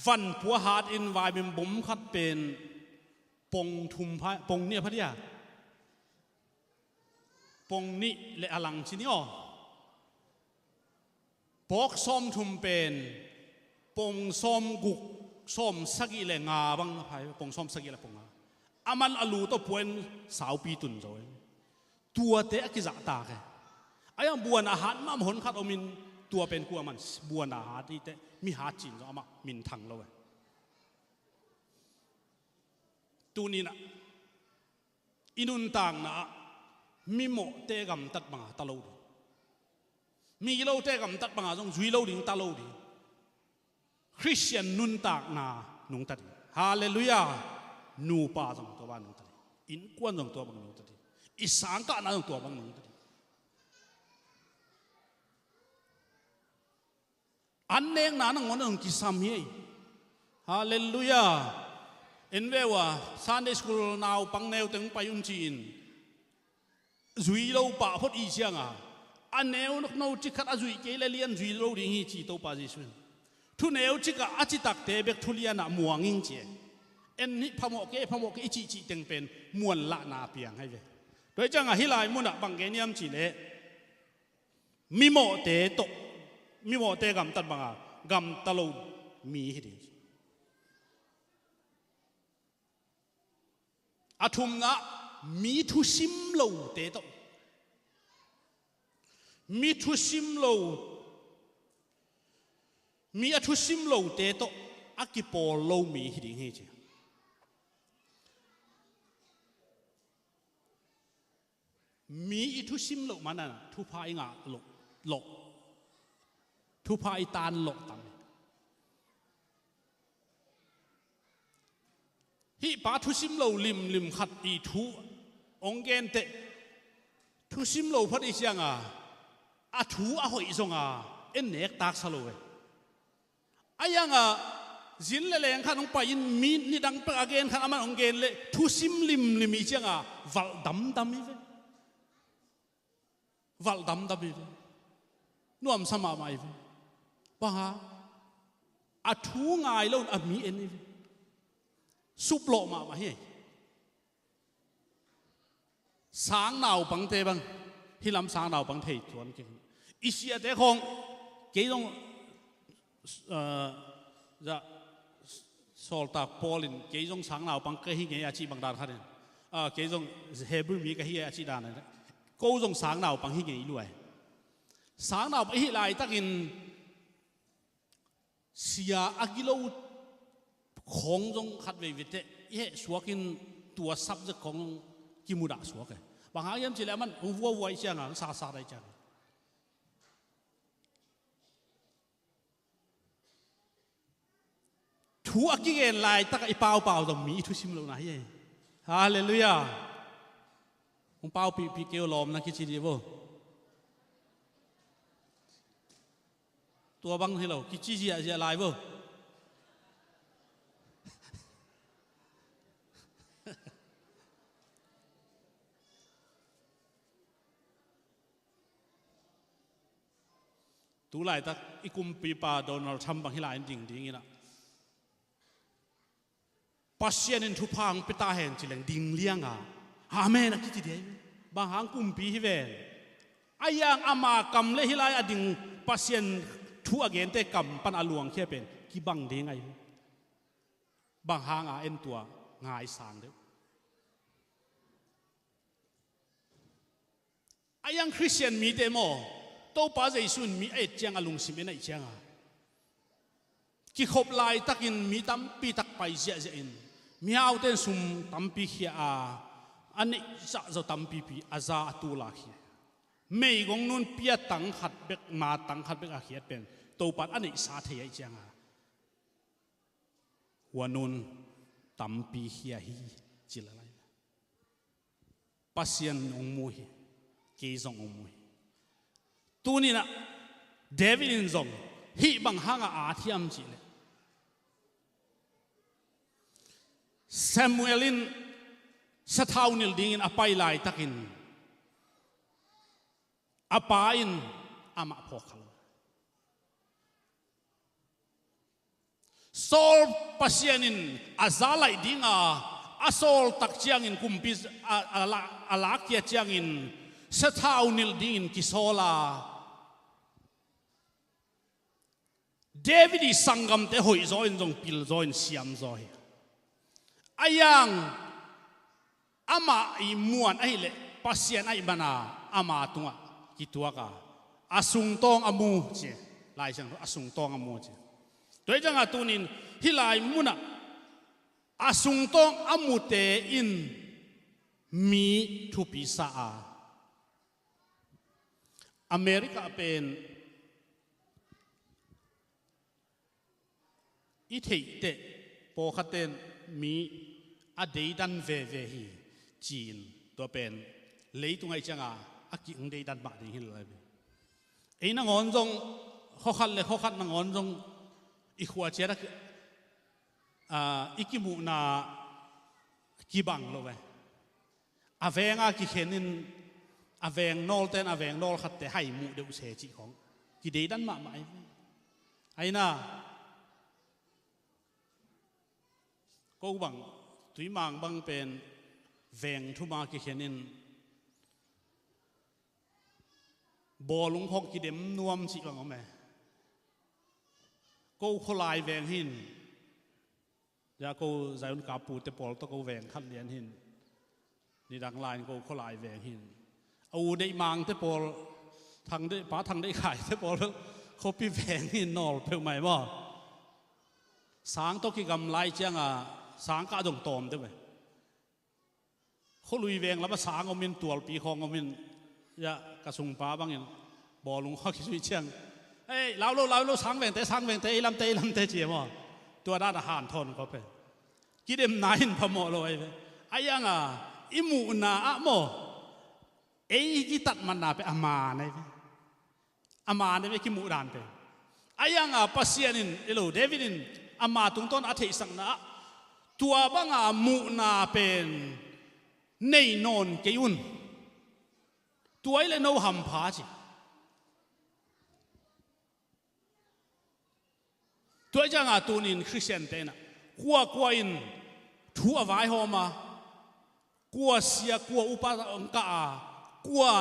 Vanpua hat in vaimim bawm khat pen pong thum pha, pong nih a pha dia. Pong nih le a lang ci ni aw. Bawk sawmthum pen pong sawmguk, sawmsagih le nga bang a phai, pong sawmsagih le pong nga. A man a lu tawh pua in saupi tun zo in. Tuate a kizahtak e. A hiang buan a hat mah hon khat omin tua pen kua man buan a hat iteh mi hat cin zo amah min thang lo e. Tuninah i nuntakna ah mimawhte gamtat banga ta lo ding, migilote gamtat banga zong zui lo ding, ta lo ding. Khristian nuntakna nungta ding. Halleluiah. Nupa zong tua bang nungta ding, innkuan zong tua bang nungta ding, i sangkahna zong tua bang nungta ding. An nekna nangawn a zong kisam hi. Halleluiah. En ve ua Sunday school naupang neuteng pai un ci-in zui lo pah phot i cianga a neu no cik khat a zuih kei le lian zui lo ding hi ci Topa Jesuh in. Thu neu cikah a citakte bek thu lianah muang ing ci e. En hih phamawh kei, phamawh kei i cihcih teng pen muanlahna piang hai ve. Tua hi cianga hih lai munah bang gen hiam cihleh mimawhte tawh, mimawhte gamtat banga gamta lo mi hi ding. A thumna, mi thusim lote tawh, mi thusim lo, mi a thusim lote tawh a kipawl lo mi hi ding hi ci. Mi i thusim loh manin thupha i ngah loh, loh, thupha i tan loh tam. Hih pa thusim lo limlim khat i thu hong genteh, thusim lo phot i cianga a thu a hoih zonga en nek taksa lo e. A hianga zin le leng khat hong pai-in mi nidang pek a gen khat aman hong gen leh thusim limlim i cianga valh damdam hi ve. Valh damdam hi ve. Nuamsa mahmah hi ve. Bang hang? A thu ngai lo in a mi en hi ve. Suplawh mahmah hi. Sang naupangte bang, hih lam sang naupang thei tuan kei. I siate khawng, kei zong, ah, za, sawltak Paul in kei zong sang naupang ka hi ngei a cih bang dan khat in, ah, kei zong Hebrew mi ka hi a cih dan in, ko zong sang naupang hi ngei lua hi. Sang naupang i hih laitakin sia a gilo khawng zong khat veivei teh i heh suakin tua subject khawng zong kimudah suak e. Bang hang hiam cihleh aman hong vuavua i cianga, hong sasa dai cianga. Thu a kigen laitak a i paupau zong mi i thusim lohna hi e. Halleluiah. Hong paupihpih kei uh, lawmna kici dih vo. Tua bang hi lo, kici ziahziah lai vo. Tu laitak i kumpipa Donald Trump bang hih lai-in ding dingin ah, Pasian in thupha hong pia ta hen ci leng ding lianga, amen a kici dih hi. Bang hang? Kumpi hi ven. A yang ama kam le hih lai a ding Pasian thu a gente kam pan a luangkhia pen kibang ding ahi hi. Bang hanga? En tua ngaisang deuh. A yang Khristian mite maw, Topa Jesu in mi a et ciang a lungsim en ahih cianga, kikhop laitakin mi tampi tak pai ziahziah in, mihaute in sum tampi khia a, a neih zahzaw tampipi a za a tu lak hi. Meigong nun pia tang khat bek, ma tang khat bek a khiat pen Topa in a neihsa thei ahih cianga, hua nun tampi khia hi, ci lalai. Pasian hong mu hi. Kei zong hong mu hi. Tuninah David in zong hih bang hanga at hiam cihleh, Samuel in sathau nilh dingin a pai laitakin a pa in amah phawk kha lo. Saul Pasian in a za laih dinga a sawl tak ciangin, kumpi a, a, la- a lakkhia ciangin sathau nilh dingin kisawl a, David ii sanggamte hoihzaw in zong pilzaw in siamzaw hi. A yang amah ii muan ahileh Pasian ahih mana ama tungah kituak a, a sungtawng a mu ci. Lai Siangtho a sungtawng a mu ci. Tua hi cianga tunin hih lai munah a sungtawng a mute in mi thupi sa a, America pen i theihteh pawlkhatte in mi a deidan veve hi ci-in, tua pen leitung ahih cianga a kihong deidan mah ding hi lo lai ve. Ei nangawn zong khuakhat le khuakhat nangawn zong i khua ciat a ki- a, i kimuhna kibang lo ve. A venga kikhenin a veng nawlte in a veng nawl khatte hai muh deuh se cih khawng kideidan mahmah ahi ve. Aina ko bang, Tuimang bang pen veng thuma kikhenin bawlung khawng kidem nuam cih bang om e. Ko khualai veng hin, ya ko Zion kappute pawl tawh ko veng khat lian hin, nidang lai-in ko khualai veng hin, a U Deih Mangte pawl, Thang Deih, Pa Thang Deih Khaite pawl khuapi veng hin nawl peuhmah hi maw. Sang tawh kigam lai cianga sang kah zong tawm deuh e. Khualui veng lamah sang omin, tualpi khawng omin, ya ka sungpa bangin bawlung khawng kizui ciang, "Ei, lau lo, lau lo, sang vengte, sang vengte, ei lamte, ei lamte," ci e maw. Tua dan a hanthawn khawp e. Kidemna in phamawh lo ahi ve. A yanga i muhna ah maw, ei i kitatmatna pen a man ahi ve. A man ahi ve, kimuh dan pen. A yanga Pasian in, elo, David in ama tungtawn a theihsakna ah, tua banga muhna pen nei nawn kei un. Tua ahih leh no hampha ci. Tua ciangah tunin Khristiante inah kua kua in thu a vaihawm a, kua sia, kua upa hong kah a, kua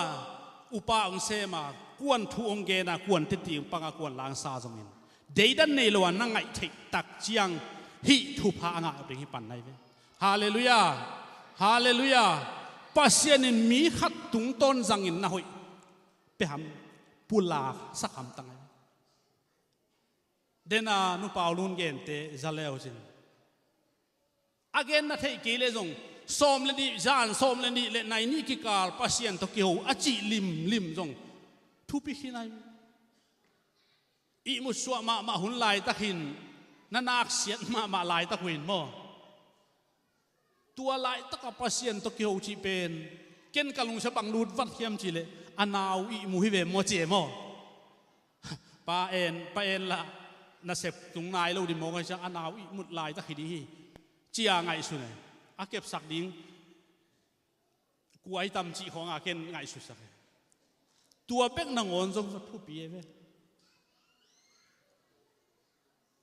upa hong sem a, kuan thu hong gen a, kuan titi hong pang a, kuan langsa zongin deidan nei lo a na ngaih theih tak ciang hih thupha a ngah ding hi pan nai ve. Halleluiah. Halleluiah. Pasian in mi khat tungtawn zangin na hoih pia ham, pulak sak ham tang ai. Dena nupau lun gente za leu cin, a gen na theih kei le zong sawm le nih, zan sawm le nih le nai nih kikal Pasian tawh kiho a cih limlim zong thupi khin ai. Ihmut suah mahmah hun laitak hin, na naksiat mahmah laitak uh hin maw? Tua laitak a Pasian tawh kiho cih pen ken ka lungsia bang lut vat hiam cih leh a nau ihmu hi ve maw, ci e maw? Pa en, pa en lah nasep tung nai lo ding maw, ngaihsun a nau ihmut laitak hi ding hi, ci a ngaihsun e. A kepsak ding kua i tam cih khawng a ken ngaihsutsak e. Tua bek nangawn zong thupi e ve.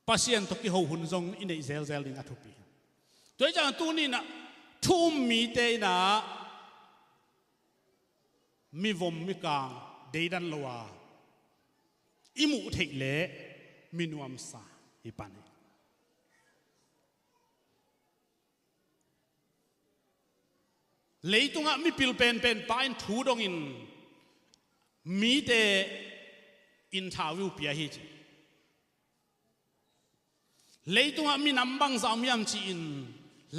Pasian tawh kiho hun zong i neih zelzel ding a thupi. Tua hi ciang tuni inah thu um mite inah mivom mikang deidan lo a i muh theih leh mi nuamsa hi pan hi. Leitungah mipil penpen pa in thu dongin mite interview pia hi ci. Leitungah minam bangzah om hiam ci-in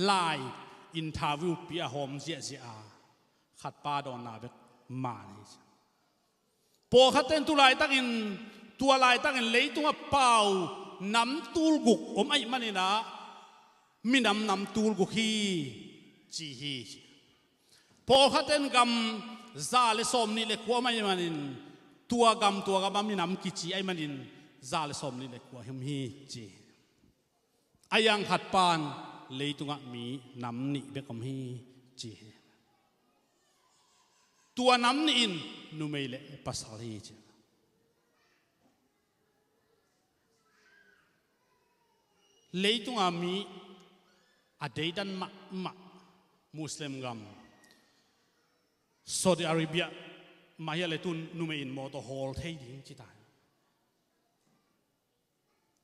lai interview pia hawm ziahziah a, khatpa dawnna bek man hi ci. Pawlkhatte in tu laitakin, tua laitakin leitungah pau nam tulguk om ahih maninah minam nam tulguk hi ci hi ci. Pawlkhatte in gam za le sawmnih le kua om ahih manin tua gam, tua gam a minam kici ahih manin za le sawmnih le kua om hi ci. A yang khat pan leitungah mi nam nih bek om hi ci hi. Tua nam nih in numei le pasal hi ci. Leitunga mi a deidan mahmah Muslim gam Saudi Arabia mah hi a le tun numei in mawtaw hawl thei ding ci ta.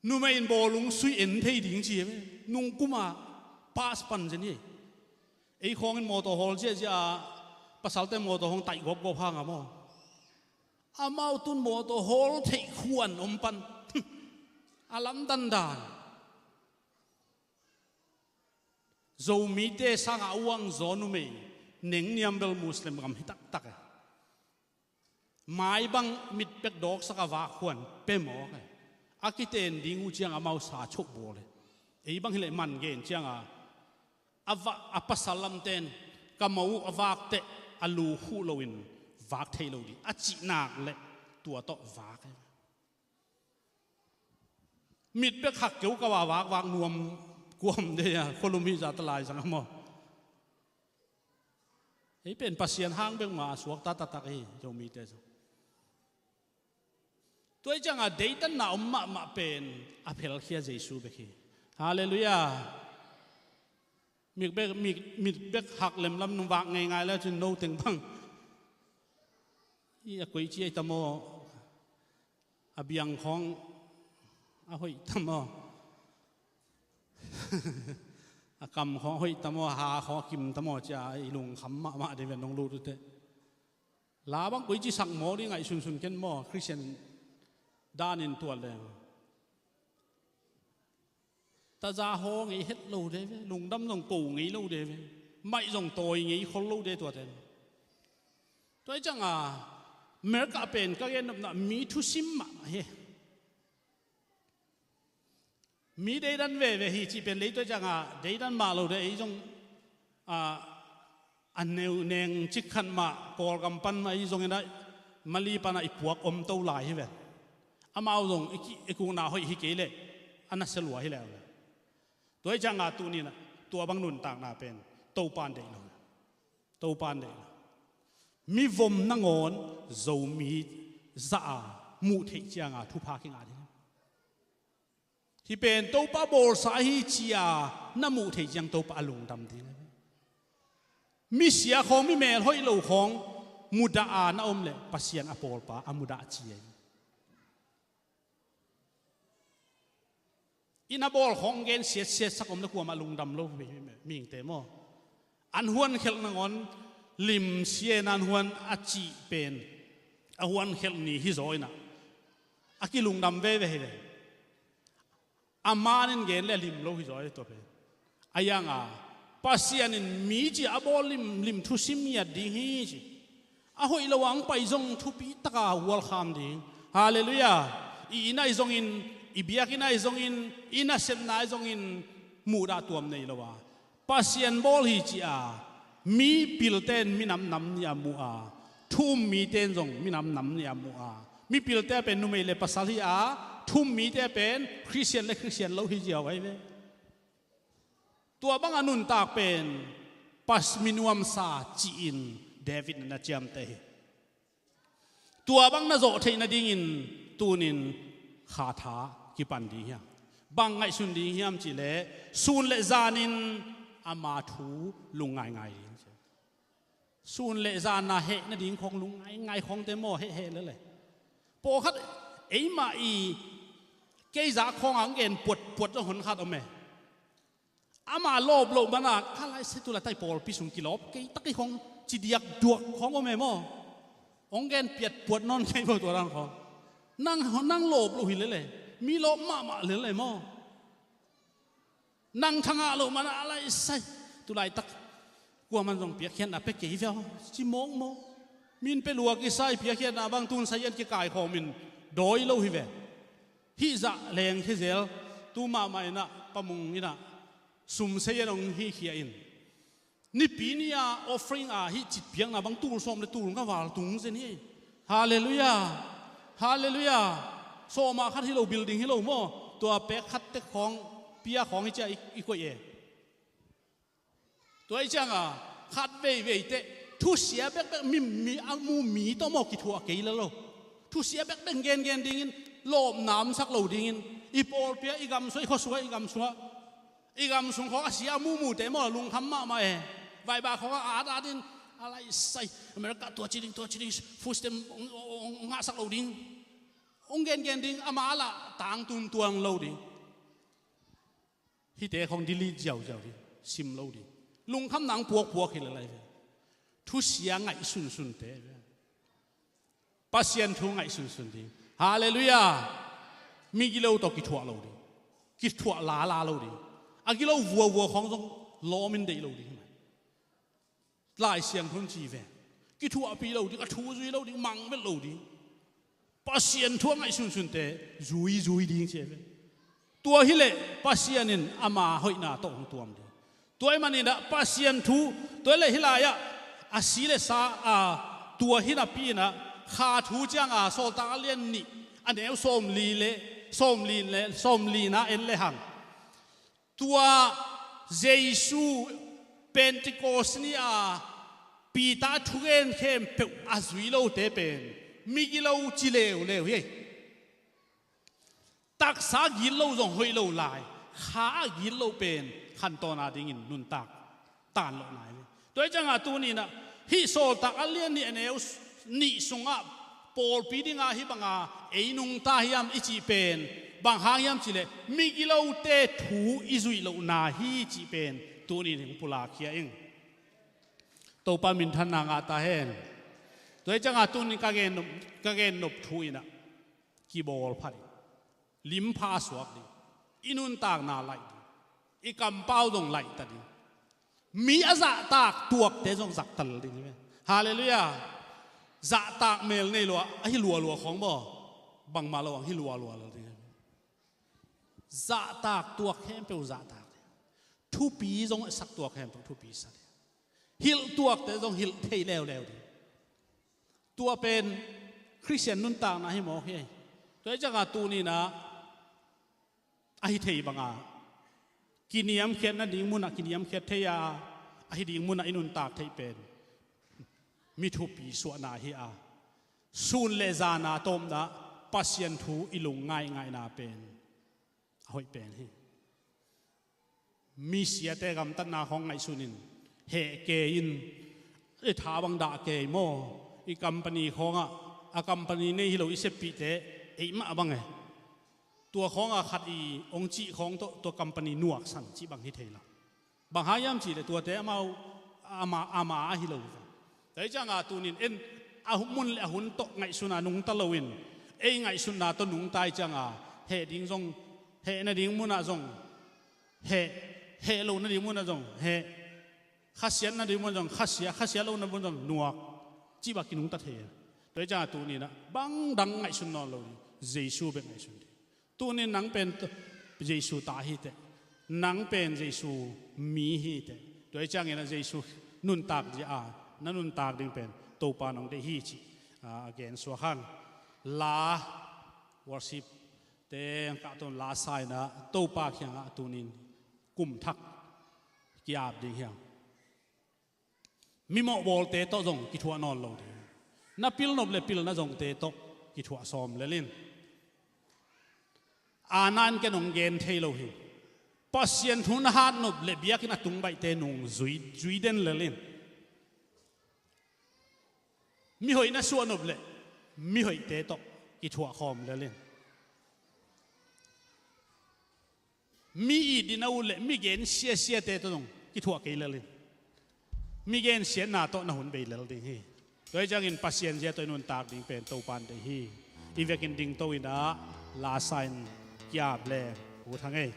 Numei in bawlung sui en thei ding ci hi ve. Nungkuma pass pan zen hi. Ei khawngin mawtaw hawl ziahziah a, pasalte mawtaw hong taih gawpgawp hanga maw? Amau tun mawtaw hawl theih khuan om pan. A lamdan dan. Zomite sangah uang zaw numei nengniam bel Muslim gam hi taktak e. Mai bang mitpek dawksak a vak khuan pemawk e. A kiten ding uh ciang amau sa choh bawl e. Ei bang hileh man gen cianga a va, a pasal lamten ka mo uh a vak teh a lu khuh loin vak thei lo ding a cihnak le tua tawh vak e. Mitpek hak keu ka va vakvak nuam kuam de a khualum hi zata lai zang a maw? Ei pen Pasian hang bek ma a suakta taktak hi Zomite zong. Tua hi cianga deidanna om mahmah pen a phelkhia Jesu bek hi. Halleluiah. Mit bek, mit, mit bek hak lemlam nung vak ngeingai le cun no teng bang i a koici ai tam aw? A biang khawng a hoih tam aw? A kam khawng a hoih tam aw? A ha khawng a kim tam aw? Cia i lungkham mahmah dei ve nong lut uh teh. La bang koici sak maw ding ngaih sunsun ken maw? Khristian danin tuat leng. Taza haw ngei het lo de ve, lungdam zong ko ngei lo de ve, maih zong tawi ngei khol lo de tuaten. Tua hi cianga America pen ka gen nopna mi thusim mahmah hi. Mi deidan veve hi cih pen lei tua hi cianga deidan mah lo de, ei zong a, a neu neng cik khat mah Kawlgam pan mah ei zongin a Mali pana i puak om to lai hi ven. Amau zong i ki, i kukna hoih hi kei leh a nasia lua hi leh. Tua hi cianga tuninah tua bang nuntakna pen Topan deih lo. Topan deih lo. Mivom nangawn Zomi zah a muh theih cianga thupha kingah ding. Hih pen Topa bawlsa ahi ci-a na muh theih ciang Topa a lungdam ding. Misia khawng, mi mel hoih lo khawng mudah a na om leh Pasian a pawlpa a mudah ci ahi. I na bawl khawng gen siatsiat sak om le kuamah lungdam lo mihingte maw? An huan khelh nangawn lim sia in an huan a cih pen a huan khelh ni hi zaw inah a kilungdam veve hi ve. A manin gen le a lim lo hi zaw hi tua pen. A ianga Pasian in mi ci a bawl limlim thusim ngiat ding hi ci. A hoih lo a hong pai zong thupi taka hualkham ding. Halleluiah. I inn ahi zongin, i biakinn ahi zongin, i nasepna ahi zongin mudah tuam nei lo a Pasian bawl hi ci-a mi pilte in minam nam ni a mu a, thu um mite in zong minam nam ni a mu a, mi pilte pen numei le pasal hi a, thu um mite pen Khristian le Khristian lo hi ziau ahi ve. Tua banga nuntak pen Pas mi nuamsa ci-in David in na ciamteh hi. Tua bang na zawh theih nadingin tunin kha tha kipan ding hiam? Bang ngaihsun ding hiam cihleh sun le zanin ama thu lungngaingai ding. Sun le zan a heh nading khawng lungngaingai khawngte maw, heh heh lele. Pawlkhat eimah i keizak khawng a hong gen puatpuat zong honkhat om e. Ama lawp loh mana ka laise tu laitak i pawlpi sung kilawp kei tak i khawng ci diakduak khawng om e maw? Hong gen piatpuat nawn kei maw tua dan khawng? Nang, nang lawp loh hi lele. Mi lawp mahmah lele maw? Nang thangah loh mana a laisai tu laitak kuaman zong piakkhiatna pe kei via ci mawkmawk. Min pe lua kisa i piakkhiatna bang tun sai an kikaikhawmin dawi lo hi ve. Hih zah leng khizel tu mahmah inah pamung inah sum sei an hong hihkhia in. Nipi ni-a offering a hih citpiakna bang tul sawm le tul nga val tung zen hi. Halleluiah. Halleluiah. Sawmah khat hi lo, building hi lo maw? Tua pek khat tek khawng, pia khawng hi ciah i, i koih e. Tua hi cianga khat veivei teh thusia bekbek mi, mi a mu mi tawh maw kithuah kei le lo. Thusia bekbek gengen dingin lawpna omsak lo dingin i pawlpi ah, i gamsung ah, i khuasung ah, i gamsung ah, i gamsung khawng a sia a mumute maw lungkham mahmah e. Vaibah khawng a at atin a laisai America tua ci ding, tua ci ding, food stamp hong, hong, hong ngahsak lo ding. Hong gengen ding, ama lah tangtun tuang lo ding. Hihte khawng delete ziauziau ding, sim lo ding. Lungkhamna hong puakpuak hi le lai ve. Thusia ngaihsunsunte ve. Pasian thu ngaihsunsun ding. Halleluiah. Migilo tawh kithuah lo ding. Kithuah lala lo ding. A gilo vuavua khawng zong lawmin deih lo ding. Lai Siangtho in ci ve. Kithuahpih lo ding, a thu zui lo ding, mangvet lo ding. Pasian thu a ngaihsunsunte zuizui ding ci ve. Tua hileh Pasian in ama hoihna tawh hong tuam ding. Tua ahih maninah Pasian thu, tua hileh hih lai-ah a si le sa a tua hi napi inah Kha thu cianga Sawltak a lian nih a neu sawmli le sawmli le sawmlina en le hang. Tua Jesu Pentecost ni-a Peter thugen khempeuh a zui lote pen migilo ci leuleu hi. Taksa gitlo zong hoih lo lai, kha a gitlo pen khantawn a dingin nuntak tanlawhna hi. Tua hi cianga tuninah hih Sawltak a lian nih a neu nih sungah pawlpi dinga hih banga ei nungta hiam i cih pen bang hang hiam cihleh migilote thu i zuih lohna hi cih pen tunin hong pulakkhia ing. Topa minthanna ngah ta hen. Tua hi cianga tunin ka gen nop, ka gen nop thu inah kibawl pha ding, limpha suak ding, i nuntakna laih ding, i kampau zong laihta ding. Mi a zahtak tuakte zong zaktal ding hi ve. Halleluiah. Zahtak mel nei lua a hi lualua khawng baw bangmah lo ang hi lualua lo ding hi ve. Zahtak tuak khempeuh zahtak ding. Thupi zong a sak tuak khempeuh thupi sa ding. Hilh tuakte zong hilh thei leuleu ding. Tua pen Khristian nuntakna hi mawk hi. Tua hi cianga tuninah a hi thei banga kiniamkhiat nading munah kiniamkhiat thei a, a hi ding munah i nuntak theih pen mi thupi suahna hi a, sun le zana tawpna Pasian thu i lungngaih ngaihna pen a hoih pen hi. Mi siate gamtatna khawng ngaihsun in, heh kei in, i tha bang dah kei maw, i company khawngah, a company nei hi lo i seppihte, eimah bang e. Tua khawngah khat i ong cih khawng tawh tua company nuaksan cih bang hi thei lo. Bang hang hiam cih leh tuate amau, ama, ama ahi lo. Tua hi cianga tunin en, a hun, mun le a hun tawh ngaihsuna nungta loin, ei ngaihsutna tawh nungta hi cianga, heh ding zong, heh nading munah zong heh, heh lo nading munah zong heh, khasiat nading munah zong khasia, khasiat lo nading munah zong nuak, cih bang kinungta thei. Tua hi cianga tuninah bang dang ngaihsun nawn lo ding, Jesu bek ngaihsun ding. Tunin nang pen t-, Jesu ta hi teh. Nang pen Jesu mi hi teh. Tua hi ciangin a Jesu nuntak zia a, na nuntak ding pen Topa nong deih hi cih, a, a gen suak hang. La, worship te kah tawh la sa inah Topa kiangah tunin kum thak ki-ap ding hiam? Mi mawhbawlte tawh zong kithuah nawn lo ding. Na pilnop le pilna zongte tawh kithuah sawm lel in. Aana in ken hong gen thei lo hi. Pasian thu na hatnop le biakinn a tung baihte nung zui, zui den lel in. Mihoih na suahnop le mihoihte tawh kithuah khawm lel in. Mi it ding na ut le mi gen siasiate tawh zong kithuah kei lel in. Mi gensiatna tawh na hun bei lel ding hi. Tua hi ciangin Pasian zia tawh i nuntak ding pen Topa in deih hi. I vekin dingto inah la sa in ki-ap le ut hang ei.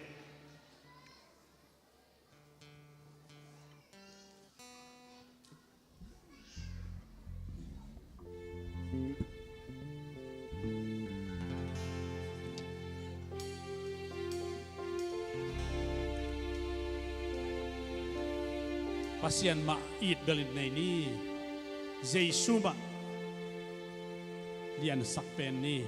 Pasian mah it bel in nei ni. Jesu mah liansak pen ni.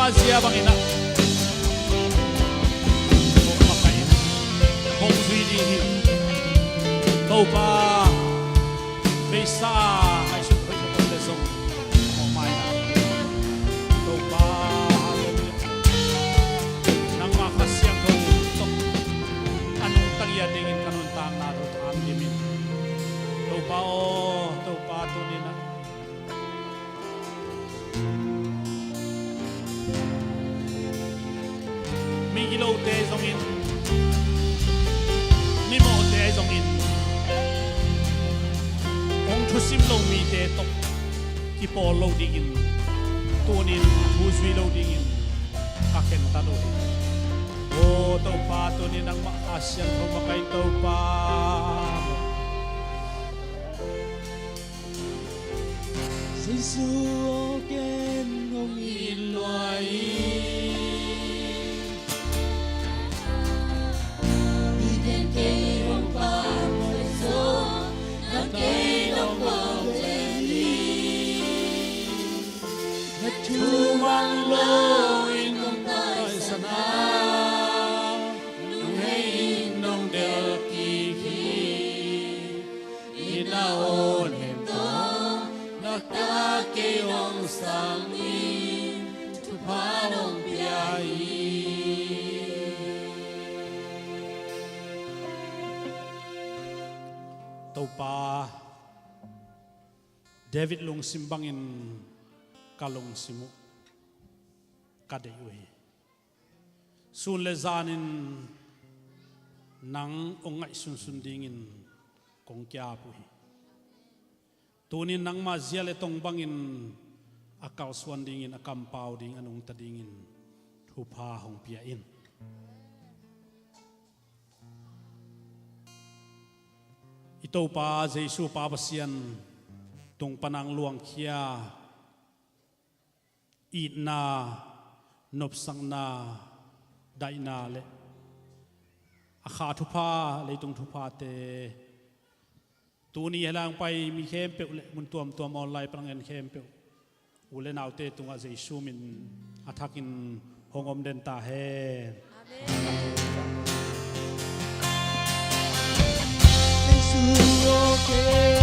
Zia bangin ah hong makaih in, hong zui ding hi. Topa, beisa ngaihsut hoih ka tawh le zong hong mai na. Topa, halleluiah. Nangmah Kha Siangtho tawh a nungta ngiat dingin ka nuntakna tawh tha-am dim in. Topa aw, Topa, tuni-in ah migilote zongin, mimawhte zongin, hong thusim lo mite tawh kipawl lo dingin, tuni-in a thu zui lo dingin ka khentat uh hi. Aw Topa, tuni-in nangmah Kha Siangtho makaih in Topa. Jesu aw, ken hong it lua ing. Mite'n kei hong phat hoih zaw, nang kei nong bawl zel hi. Na thu mang lo in nong taisan a, nong hei in nong delh kik hi. I na aw nem tawh na kei hong sang in, thupha nong pia hi. Topa, David lungsim bangin ka lungsim uh, ka deih uh hi. Sun le zanin nang hong ngaihsunsun dingin kong ki-ap uh hi. Tuni-in nangmah zia le tong bangin a kalsuan dingin, a kampau ding, a nungta dingin thupha hong pia in. I Topa Jesu Pa Pasian tung pan a hong luangkhia itna, nopsakna, daihna le a Kha thupha, leitung thuphate, tuni hih lai-ah hong pai mi khempeuh le mun tuamtuam online pan hong en khempeuh, u le naute tungah Jesu min a thakin hong om den ta hen. Amen. Jesu aw, ken